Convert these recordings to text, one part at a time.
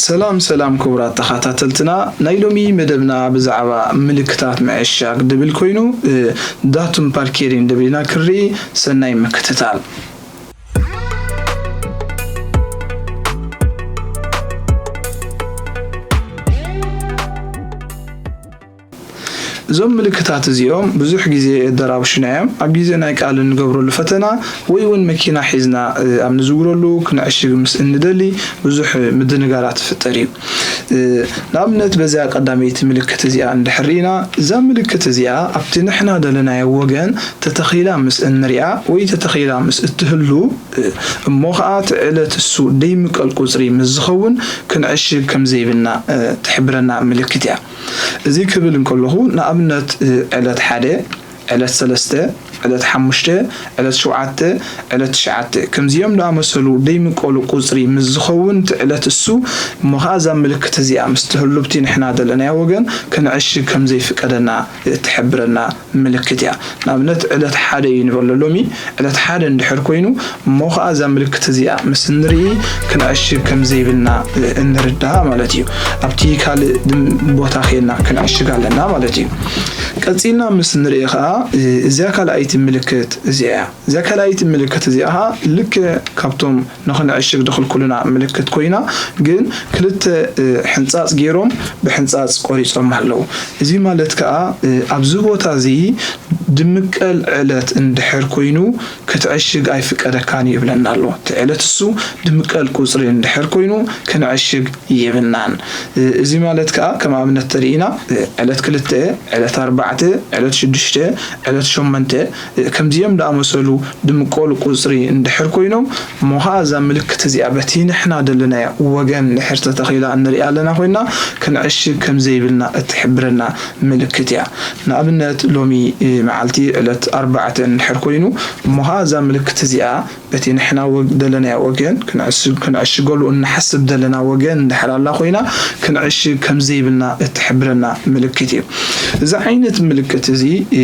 ሰላም ሰላም ክቡራት ተኸታተልትና፣ ናይ ሎሚ መደብና ብዛዕባ ምልክታት ምዕሻግ ድብል ኮይኑ፣ እ፣ ዳቱም ፓርኬሪን ደቢልና ክርኢ። ሰናይ ምክትታል። እዞም ምልክታት እዚኦም ብዙሕ ግዜ የደራብሹና እዮም። ኣብ ግዜ ናይ ቃል እንገብረሉ ፈተና ወይ እውን መኪና ሒዝና፣ እ፣ ኣብ ንዝውረሉ ክንዕሽግ ምስ እንደሊ ብዙሕ ምድንጋራት ትፍጠር እዩ። እ፣ ንኣብነት በዚኣ ቀዳመይቲ ምልክት እዚኣ እንድሕር ርኢና፣ እዛ ምልክት እዚኣ ኣብቲ ንሕና ደለናዮ ወገን ተተኺላ ምስ እንሪኣ ወይ ተተኺላ ምስ እትህሉ፣ እ፣ እሞ ኸኣ እቲ ዕለት እሱ ደይምቀል ቁጽሪ ምስ ዝኸውን ክንዕሽግ ከም ዘይብልና፣ እ፣ ትሕብረና ምልክት እያ። እዚ ክብል እንከለኹ፣ ንኣብነት፣ እ፣ ዕለት ሓደ፣ ዕለት ሰለስተ፣ ዕለት ሓሙሽተ፣ ዕለት ሸውዓተ፣ ዕለት ትሽዓተ፣ ከምዚኦም ዝኣመሰሉ ደይምቀሉ ቁጽሪ ምስ ዝኸውን እቲ ዕለት እሱ፣ እሞ ኸኣ እዛ ምልክት እዚኣ ምስ ትህሉ፣ ኣብቲ ንሕና ዘለናዮ ወገን ክንዕሽግ ከም ዘይፍቀደና፣ እ፣ ትሕብረና ምልክት እያ። ንኣብነት ዕለት ሓደ እዩ ንበሎ ሎሚ። ዕለት ሓደ እንድሕር ኮይኑ፣ እሞ ኸኣ እዛ ምልክት እዚኣ ምስ እንርኢ ክንዕሽግ ከም ዘይብልና፣ እ፣ እንርዳእ ማለት እዩ። ኣብቲ ካልእ ድም-፣ ቦታ ኸይድና ክንዕሽግ ኣለና ማለት እዩ። ቀጺልና ምስ እንርኢ ኸኣ፣ እ፣ እዚኣ ካልኣይቲ ምልክት እዚኣ እያ። እዚኣ ካልኣይቲ ምልክት እዚኣ ኸኣ ልክዕ ካብቶም ንኽንዕሽግ ድኽልኩሉና ምልክት ኮይና፣ ግን ክልተ፣ እ፣ ሕንጻጽ ገይሮም ብሕንጻጽ ቆሪጾም ኣለዉ። እዚ ማለት ከኣ፣ እ፣ ኣብዚ ቦታ እዚ ድምቀል ዕለት እንድሕር ኮይኑ ክትዕሽግ ኣይፍቀደካን እዩ ይብለና ኣሎ። እቲ ዕለት እሱ ድምቀል ቁጽሪ እንድሕር ኮይኑ ክንዕሽግ የብልናን። እ፣ እዚ ማለት ከኣ ከም ኣብነት ተሪኢና፣ እ፣ ዕለት ክልተ፣ ዕለት ኣርባዕተ፣ ዕለት ሽዱሽተ፣ ዕለት ሸሞንተ፣ እ፣ ከምዚኦም ዝኣመሰሉ ድምቀሉ ቁጽሪ እንድሕር ኮይኖም፣ እሞ ኸኣ እዛ ምልክት እዚኣ በቲ ንሕና ደለናዮ ወገን እንድሕር ተተኺላ እንሪኣ ኣለና ኮይና፣ ክንዕሽግ ከም ዘይብልና እትሕብረና ምልክት እያ። ንኣብነት ሎሚ፣ እ፣ መዓልቲ ዕለት ኣርባዕተ እንድሕር ኮይኑ፣ እሞ ኸኣ እዛ ምልክት እዚኣ በቲ ንሕና ወግ-፣ ደለናዮ ወገን ክንዕሽግ-፣ ክንዕሽገሉ እንሓስብ ደለና ወገን እንድሕር ኣላ ኮይና፣ ክንዕሽግ ከም ዘይብልና እትሕብረና ምልክት እዩ። እዚ ዓይነት ምልክት እዚ፣ እ፣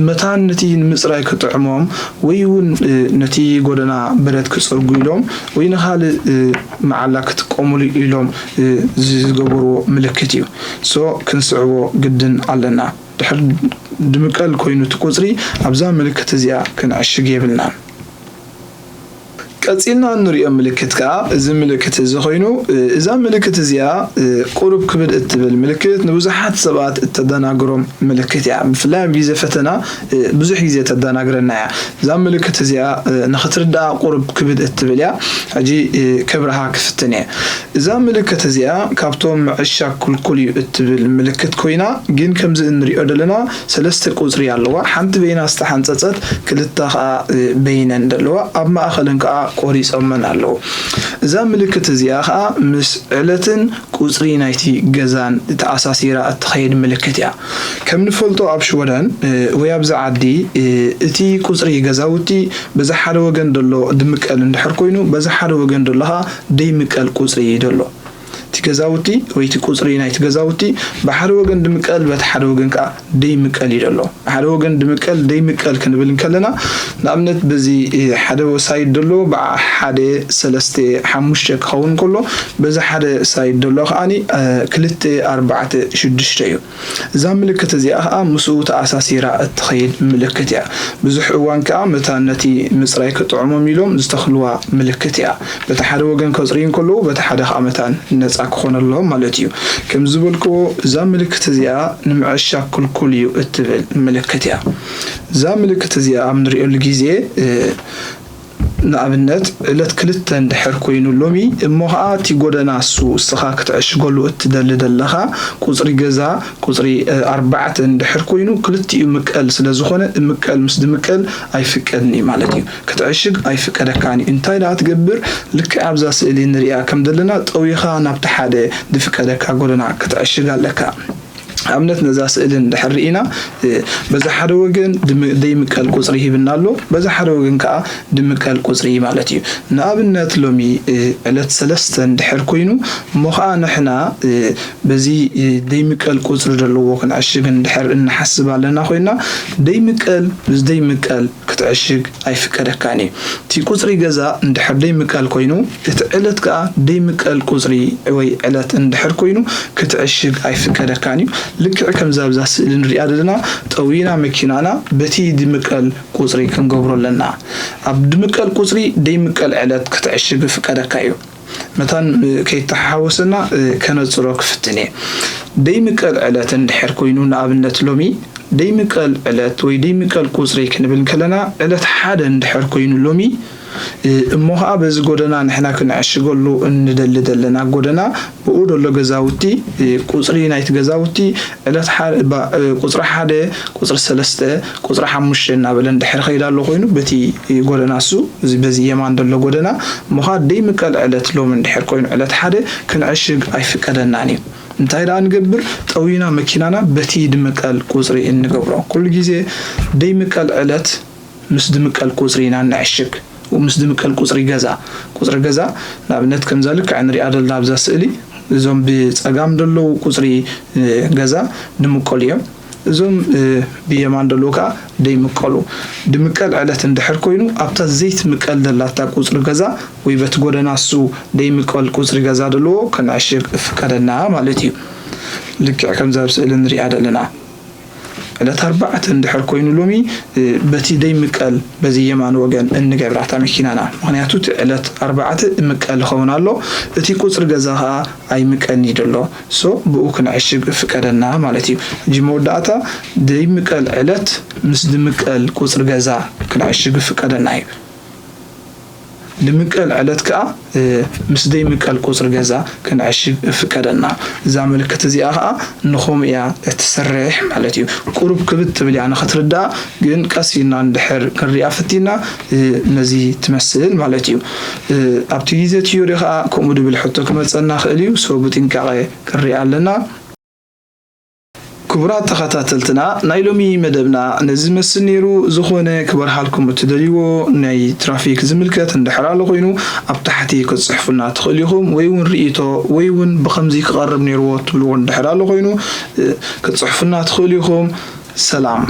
መታን ነቲ ንምጽራይ ክጥዕሞም ወይ እውን፣ እ፣ ነቲ ጎደና ብረት ክጸርጉ ኢሎም ወይ ንኻልእ፣ እ፣ መዓላ ክጥቀሙሉ ኢሎም፣ እ፣ ዝ-፣ ዝገበርዎ ምልክት እዩ። ሶ ክንስዕቦ ግድን ኣለና። ድሕር ድምቀል ኮይኑ እቲ ቁጽሪ ኣብዛ ምልክት እዚኣ ክንዕሽግ የብልናን። ቀጺልና እንሪኦ ምልክት ከኣ እዚ ምልክት እዚ ኮይኑ፣ እ፣ እዛ ምልክት እዚኣ፣ እ፣ ቁሩብ ክብድ እትብል ምልክት ንብዙሓት ሰባት እተደናግሮም ምልክት እያ። ብፍላይ ኣብ ግዜ ፈተና፣ እ፣ ብዙሕ ግዜ ተደናግረና እያ። እዛ ምልክት እዚኣ፣ እ፣ ንኽትርድኣ ቁሩብ ክብድ እትብል እያ። ሕጂ፣ እ፣ ከብርሃ ክፍትን እየ። እዛ ምልክት እዚኣ ካብቶም ምዕሻግ ክልኩል እዩ እትብል ምልክት ኮይና፣ ግን ከምዚ እንሪኦ ዘለና ሰለስተ ቁጽሪ ኣለዋ። ሓንቲ በይና ዝተሓንጸጸት፣ ክልተ ኸኣ፣ እ፣ በይነን ዘለዋ፣ ኣብ ማእኸለን ከኣ ቆሪጾመን ኣለዉ። እዛ ምልክት እዚኣ ኸኣ ምስ ዕለትን ቁጽሪ ናይቲ ገዛን ተኣሳሲራ እትኸይድ ምልክት እያ። ከም ንፈልጦ ኣብ ሽወደን፣ እ፣ ወይ ኣብዚ ዓዲ፣ እ፣ እቲ ቁጽሪ ገዛውቲ በዚ ሓደ ወገን ዘሎ ድምቀል እንድሕር ኮይኑ፣ በዚ ሓደ ወገን ዘሎ ኸኣ ደይምቀል ቁጽሪ እዩ ዘሎ። እቲ ገዛውቲ ወይ እቲ ቁጽሪ ናይቲ ገዛውቲ ብሓደ ወገን ድምቀል፣ በቲ ሓደ ወገን ከኣ ደይምቀል እዩ ዘሎ። ብሓደ ወገን ድምቀል፣ ደይምቀል ክንብል እንከለና፣ ንኣብነት በዚ፣ እ፣ ሓደ ሳይድ ዘሎ ብሓደ፣ ሰለስተ፣ ሓሙሽተ ክኸውን ከሎ፣ በዚ ሓደ ሳይድ ዘሎ ከኣኒ፣ እ፣ ክልተ፣ ኣርባዕተ፣ ሽዱሽተ እዩ። እዛ ምልክት እዚኣ ከኣ ምስኡ ተኣሳሲራ እትኸይድ ምልክት እያ። ብዙሕ እዋን ከኣ መታን ነቲ ምጽራይ ክጥዕሞም ኢሎም ዝተኽልዋ ምልክት እያ። በቲ ሓደ ወገን ከጽርዩ እንከለዉ፣ በቲ ሓደ ከኣ መታን ነጻ ክኾነሎም ማለት እዩ። ከም ዝበልክዎ፣ እዛ ምልክት እዚኣ ንምዕሻግ ክልኩል እዩ እትብል ምልክት እያ። እዛ ምልክት እዚኣ ኣብ ንሪኦሉ ግዜ፣ እ፣ ንኣብነት፣ ዕለት ክልተ እንድሕር ኮይኑ ሎሚ፣ እሞ ኸኣ እቲ ጎደና እሱ እስኻ ክትዕሽገሉ እትደሊ ደለኻ ቁጽሪ ገዛ፣ ቁጽሪ፣ እ፣ ኣርባዕተ እንድሕር ኮይኑ፣ ክልቲኡ ምቀል ስለ ዝኾነ፣ ምቀል ምስ ድምቀል ኣይፍቀድን እዩ ማለት እዩ። ክትዕሽግ ኣይፍቀደካን እዩ። እንታይ ደኣ ትገብር? ልክዕ ኣብዛ ስእሊ ንሪኣ ከም ዘለና፣ ጠዊኻ ናብቲ ሓደ ድፍቀደካ ጎደና ክትዕሽግ ኣለካ። ኣብነት ነዛ ስእሊ እንድሕር ርኢና፣ እ፣ በዛ ሓደ ወገን ድም-፣ ደይምቀል ቁጽሪ ሂብና ኣሎ፣ በዛ ሓደ ወገን ከኣ ድምቀል ቁጽሪ ማለት እዩ። ንኣብነት ሎሚ፣ እ፣ ዕለት ሰለስተ እንድሕር ኮይኑ፣ እሞ ኸኣ ንሕና፣ እ፣ በዚ፣ እ፣ ደይምቀል ቁጽሪ ዘለዎ ክንዕሽግ እንድሕር እንሓስብ ኣለና ኮይና፣ ደይምቀል ምስ ደይምቀል ክትዕሽግ ኣይፍቀደካን እዩ። እቲ ቁጽሪ ገዛ እንድሕር ደይምቀል ኮይኑ፣ እቲ ዕለት ከኣ ደይምቀል ቁጽሪ ወይ ዕለት እንድሕር ኮይኑ ክትዕሽግ ኣይፍቀደካን እዩ። ልክዕ ከምዛ ኣብዛ ስእሊ ንሪኣ ዘለና ጠዊና መኪናና በቲ ድምቀል ቁጽሪ ክንገብሮ ኣለና። ኣብ ድምቀል ቁጽሪ ደይምቀል ዕለት ክትዕሽግ ይፍቀደካ እዩ። መታን፣ እ፣ ከይተሓወሰና፣ እ፣ ከነጽሮ ክፍትን እየ። ደይምቀል ዕለት እንድሕር ኮይኑ ንኣብነት ሎሚ ደይምቀል ዕለት ወይ ደይምቀል ቁጽሪ ክንብል ከለና ዕለት ሓደ እንድሕር ኮይኑ ሎሚ፣ እ፣ እሞ ኸኣ በዚ ጎደና ንሕና ክንዕሽገሉ እንደሊ ዘለና ጎደና ብኡ ደሎ ገዛውቲ፣ እ፣ ቁጽሪ ናይቲ ገዛውቲ ዕለት ሓ-፣ ባ-፣ እ፣ ቁጽሪ ሓደ፣ ቁጽሪ ሰለስተ፣ ቁጽሪ ሓሙሽተ እናበለ እንድሕር ኸይዳ ኣሎ ኮይኑ በቲ ጎደና እሱ እዚ በዚ የማን ደሎ ጎደና እሞ ኸኣ ደይምቀል ዕለት ሎሚ እንድሕር ኮይኑ ዕለት ሓደ ክንዕሽግ ኣይፍቀደናን እዩ። እንታይ ደኣ ንገብር? ጠዊና መኪናና በቲ ድምቀል ቁጽሪ እንገብሮ። ኩሉ ግዜ ደይምቀል ዕለት ምስ ድምቀል ቁጽሪ ኢና እንዕሽግ። ምስ ድምቀል ቁጽሪ ገዛ። ቁጽሪ ገዛ ንኣብነት ከምዛ ልክዕ ንሪኣ ዘለና ኣብዛ ስእሊ እዞም ብጸጋም ዘለዉ ቁጽሪ፣ እ፣ ገዛ ድምቀሉ እዮም። እዞም፣ እ፣ ብየማን ዘለዉ ከኣ ደይምቀሉ። ድምቀል ዕለት እንድሕር ኮይኑ ኣብታ ዘይትምቀል ዘላታ ቁጽሪ ገዛ ወይ በቲ ጎደና እሱ ደይምቀል ቁጽሪ ገዛ ዘለዎ ክንዕሽግ ይፍቀደና ማለት እዩ። ልክዕ ከምዛ ኣብ ስእሊ ንሪኣ ዘለና። ዕለት ኣርባዕተ እንድሕር ኮይኑ ሎሚ፣ እ፣ በቲ ደይምቀል በዚ የማን ወገን እንገብራታ መኪናና። ምኽንያቱ እቲ ዕለት ኣርባዕተ እምቀል ይኸውን ኣሎ፣ እቲ ቁጽሪ ገዛ ኸኣ ኣይምቀልኒ ደሎ። ሶ ብኡ ክንዕሽግ ይፍቀደና ማለት እዩ። ሕጂ መወዳእታ ደይምቀል ዕለት ምስ ድምቀል ቁጽሪ ገዛ ክንዕሽግ ይፍቀደና እዩ። ድምቀል ዕለት ከኣ፣ እ፣ ምስ ደይምቀል ቁጽሪ ገዛ ክንዕሽግ ይፍቀደና። እዛ ምልክት እዚኣ ከኣ ንኸምኡ እያ እትሰርሕ ማለት እዩ። ቁሩብ ክብድ ትብል እያ ንኽትርዳእ፣ ግን ቀስ ኢልና እንድሕር ክንሪኣ ፈቲና፣ እ፣ ነዚ ትመስል ማለት እዩ። እ፣ ኣብቲ ግዜ ቲዮሪ ከኣ ከምኡ ድብል ሕቶ ክመጸና ይኽእል እዩ። ሶ ብጥንቃቐ ክንሪኣ ኣለና። ክቡራት ተኸታተልትና፣ ናይ ሎሚ መደብና ነዚ ዝመስል ነይሩ። ዝኾነ ክበርሃልኩም እትደልይዎ ናይ ትራፊክ ዝምልከት እንድሕር ኣሎ ኮይኑ፣ ኣብ ታሕቲ ክትጽሕፉልና ትኽእሉ ኢኹም፣ ወይ እውን ርእይቶ፣ ወይ እውን ብኸምዚ ክቐርብ ነይርዎ ትብልዎ እንድሕር ኣሎ ኮይኑ፣ እ፣ ክትጽሕፉልና ትኽእሉ ኢኹም። ሰላም።